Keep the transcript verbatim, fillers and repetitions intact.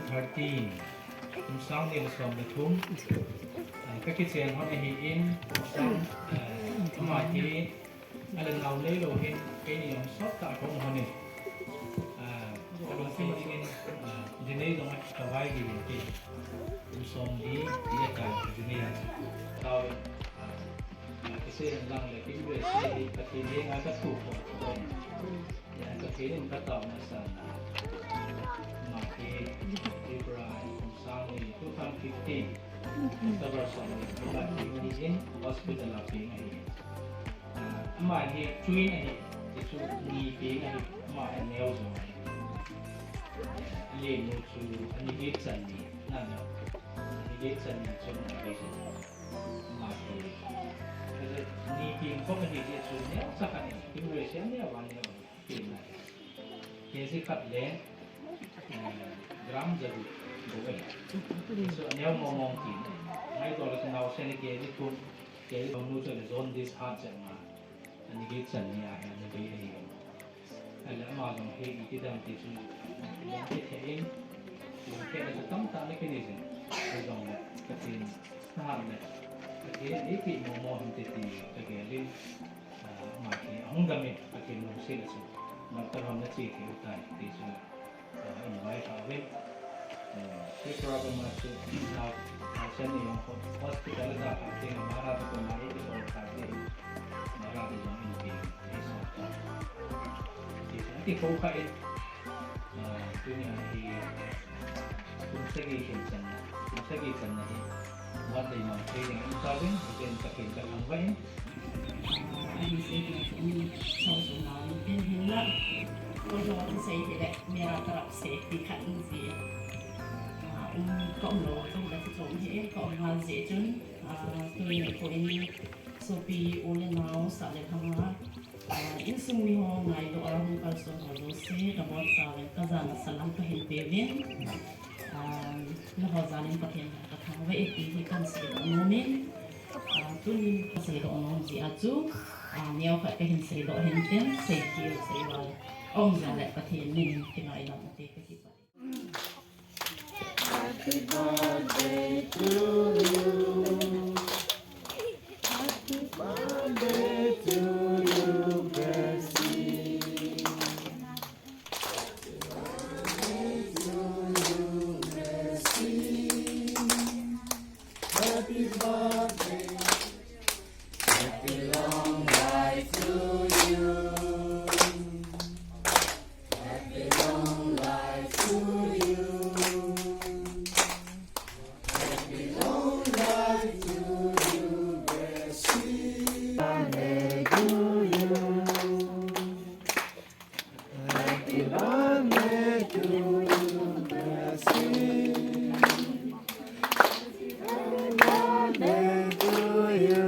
Thirteen, kum sang ni le som le thum. Ah, ka kichen hon ahin, kum sang, ah, ama hi, a le nau neilou hin, keini jong sot tah ka um hon in. Ah, ka lungthim dingin, ah, jinei jong a ka vai gigin kei. Kum som li, li a ka jinei a. Tao, ah, ah, kisei hen lang le, kin ve se hi, Pathen henga ka thu ko. Pathen in ka taona sanga, ama hi Tripura a kum sang ni, two thousand fifteen, October som ni, ama hi hospital a peng ahi. Ah, ama hi twin ahi, hichu ni peng ahi, ama hi neo jong ahi. Alenu chu ani get chan ni, nana, ani get chan ni chu ama hi. Ama hi, ni peng khop ahi, hichu neocha khat ahi, kin ve se neo a neo. Tin, kg khat le, eh, gram jagup bou ahi. Chu aneo mong mong tin. Ngaito le naosen hi kg thum, kg thum nu chu le jaundice hat jeh ma. Ani get chan ni ahi, ani bei ahi. Ahile ama jong hi iti dam ti chu, lungthim thei in, lungthim le chu tamtah le kinei jin. Hijong le, Pathen, nahat le, Pathen in eipeh mong mong hinte ti kagel in. Ah, ama hi ahung dam in, Pathen lungset a chu, doctor hon nache thei u tai, ti chu, ah, invite kha uvin. Ah, Tripura gam a chu, nao, naosen ni jong ho-, hospital a ja kha teng, Mara te kon a eighty-four kha teng, Mara te jong in teng, ei sa ta. Ti chu, ati ko kha in, ah, tunia hi, kum sagi hin channa, kum sagi channa hi, Mat dei mang thei ding in ta ding, hitin Pathen ka thangvah in. Ani sei ding chu, um, chau chu nau in tin hin la. Ko jo ti sei hi le, mera tarap se ti khat in ji. Ah, um, ka um lou, ka um la ti chom hi in, ka um ngal ji chun, ah, tuni ko in sopi u le nao sa le thang a. Ah, insung mi ho ngailu a hung kalson ho jouse, ka bol sa le, ka jana salam ka hin pe uvin. Ah, nangho jal in Pathen ka thangvah e ti hi kan seidoh nom in. Ah, tunin ka seidoh nom jeh a chu, ah, neo khat ka hin seidoh hin tin, sei thei sei val. Aum jal le Pathen min in kingaidam ute ka kipah. Happy birthday to you. Happy birthday to you, Gracie. Happy birthday to you, Gracie. Happy birthday. Happy long life to you. Happy long life to you. Happy long life to you, Gracie. Birthday to you. Happy birthday to you, Gracie. Happy birthday to you.